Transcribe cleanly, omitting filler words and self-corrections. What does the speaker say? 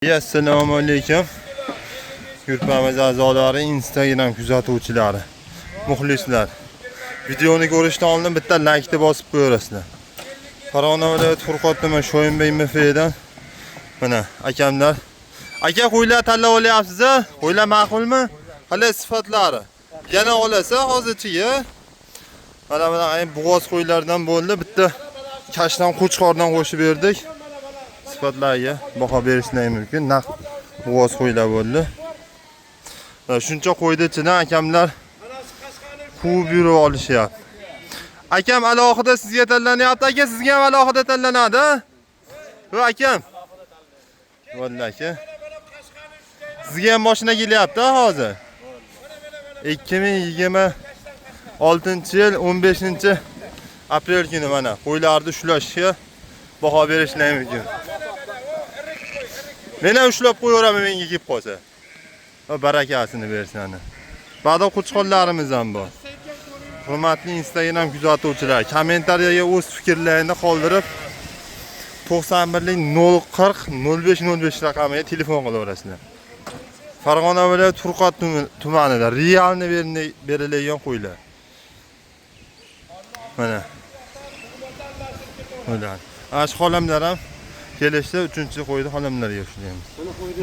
Assalomu alaykum. Yurtimiz a'zolari, Instagram kuzatuvchilari, muxlislar. Videoni ko'rishdan oldin bitta laykni bosib qo'yarasizlar. Farg'ona viloyati Furqat tuman Shoyinbek MFdan mana akamlar. Aka, qo'ylar tanlab olyapsiz a? Qo'ylar ma'qulmi? Qalay sifatlari? Yana olasiz hozirchiga? Mana ay bo'g'oz qo'ylardan bo'ldi. Bitta kashdan, qo'chqordan qo'shib berdik. Sifatlariga baho berishlari mumkin. Naq bo'g'oz qo'ylar bo'ldi. Mana shuncha qo'yni ichidan akamlar quvib yurib olishyapti. Akam alohida sizga tanlanyapti. Aka, sizga ham alohida tanlanadi, a? Va akam. Bo'ldi, aka. Sizga ham mashina kelyapti hozir. 2026-yil 15 aprel kuni mana qo'ylarni ushlashga baho berishlari mumkin. Men ham ushlab qo'yaveraman menga kelib qolsa. Va barakasini bersin. Ba'da qo'chqorlarimiz ham bor. Hurmatli Instagram kuzatuvchilar, kommentariyaga o'z fikrlarini qoldirib, 91 040 05 05 raqamiga telefon qilaverasizlar. Farg'ona viloyati Furqat tumanida реальный beriladigan qo'ylar. Mana. Ular. Ana shu xolamlar ham kelishdi, 3-qo'yni xolamlarga ushlaymiz. Buni qo'ydi.